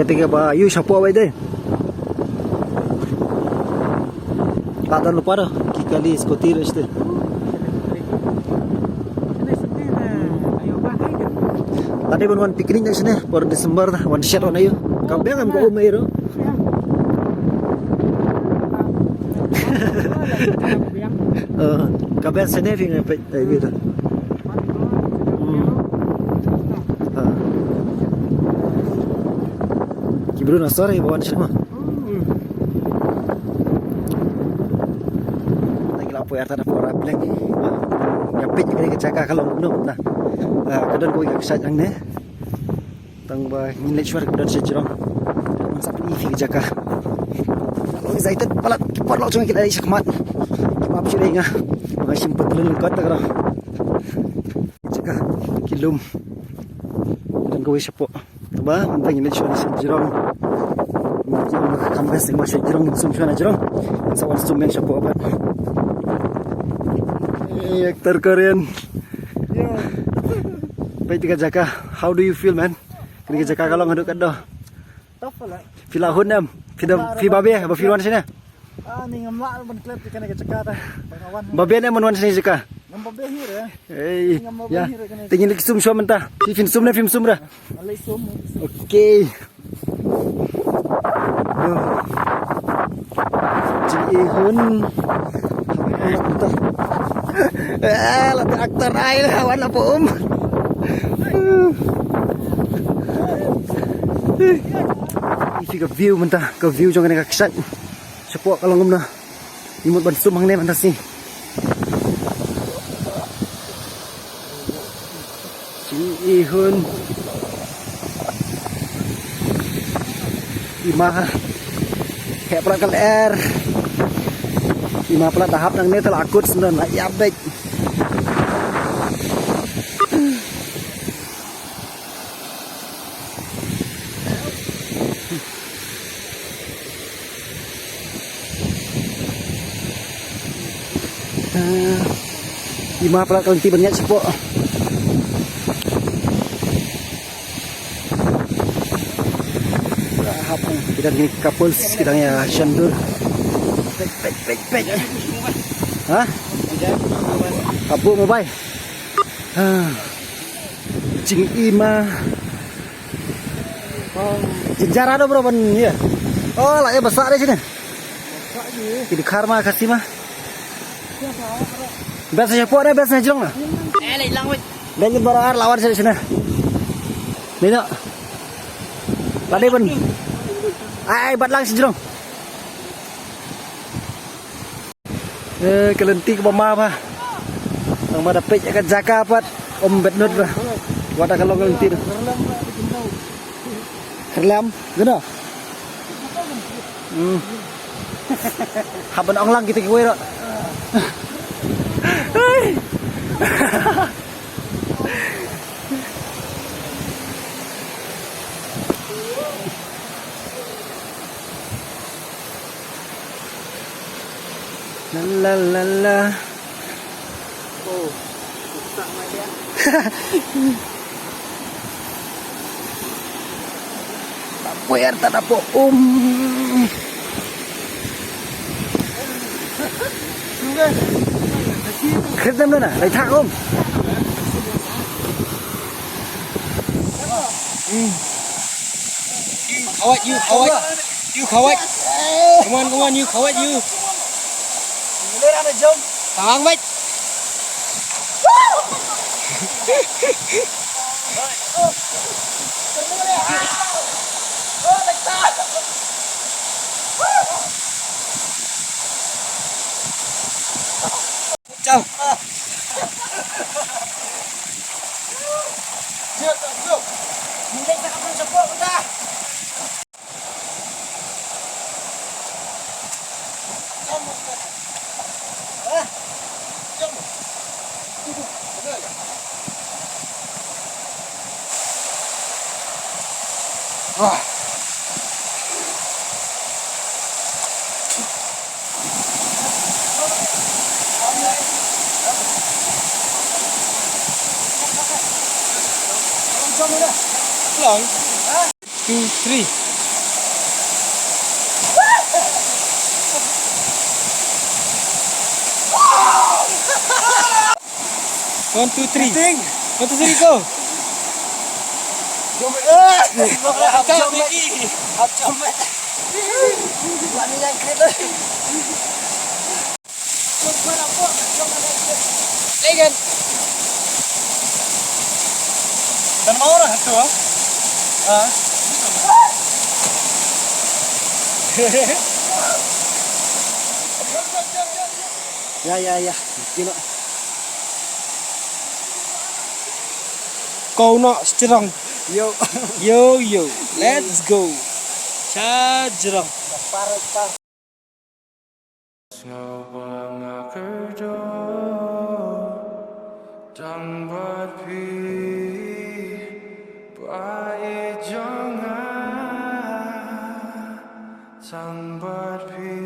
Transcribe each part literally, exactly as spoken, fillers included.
Kata ka ba yu shapoh bai dei. Ka don lupa dah ki kali scooty ruh sdei. Tadi ban wan picnic na sini per December dah wan shet wan ayu. Ka biang em ka um ayu. Eh, ka biang sini phi ngai peit ayu dah. Hmm. Ah. Ki briew na sor hi ba wan sha ma. Ngi la poi artat da por ap leng. Ïa peit kane ka jaka ka long kumno na. Ah, ka don kawei ka kshaid hangne. Tang ba ngin leit shuwa ka don sha jrong. Ngan sa pyni phi ka jaka. Excited palat ki paralok jong ngi ki la leit sha khmat. Ki map shuwa ïa nga. Nga shim pat lynlyngngoh ta ka dang. Jaka ki lum. Don kawei shapoh. Te ba mynta ngin leit shuwa na sha jrong. Ngin ïa kam ka seng ba sha jrong, ngin sum shuwa na jrong. Ngin sa wan sum biang shapoh pat. Eh, actor Korean. Peit ka jaka. How do you feel, man? Kane ka jaka ka long haduh katno? Tough lah. Phi la hun em? Phi da, phi babe ba phi wan shane? Ah, ni ngam lah ban klet kane ka jaka ta. Ba nga wan. Babe ne ban wan shane jaka? Ngam babe hi re. Ei, ngam babe hi re kane. Te ngin leit sum shuwa mynta. Phi phin sum ne phim sum re? Nga leit sum. Okay. Jingihun. Eh, la te actor ai la wan la pom. Isi ka view mynta, ka view jong kane ka kshaid. Shapoh ka long kumno. Ngi mut ban sum hangne mynta sngi. Jingihun. Ima. Heh palat ka lyer. Ima palat da hap nangne te la kut sngewdon la ïa beit. Ah, ima palat ka lynti ban ïaid shapoh. Hap ki dang, ki couples ki dang ïa shan dur. Peit, peit, peit, peit. Ha? Ka buh mobile. Ah. Jingima. Jynjar haduh bro ban ïa. Oh, la ïa basa dei shane. Ki dkhar ma Khasi ma. Best shapoh ne, best ne jrong na. Eh, leit lang wei. Leit baroh ar lawan shane shane. Ni no. Lade ban. Ai, bat lang shi jrong. Eh, ka lynti kaba ma ba. Tang ba da peit ka jaka pat. Ym bet nud ba. Wat ka long ka lynti. Kyrlem, kena. Hmm. Hap ban ong lang kita kiwei ro. La la la la. Oh, tak mai dia. Puer ta da po um. Khit dem na, lai thak um. Khawat, you khawat. You khawat. Come on, come on, you khawat, you. Tang wait. Long. Two, three. One, two, three. One, two, three, go. Jump it. Ah! Jump it. Jump it. Jump it. Legan. Kan mau lah tu, ah. Ah. Ya, ya, ya. Kino. Kau nak secerang. Yo. Yo, yo. Let's go. Secerang. Par, par. Sngewbha nga kyrduh tang bad phi, ba ïeit jong nga tang bad phi.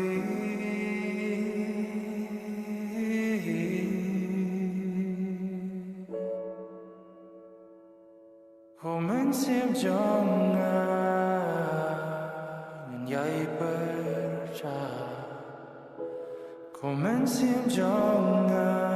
Ko mynsiem jong nga, ngan ïai pyrshah. Ko mynsiem jong nga,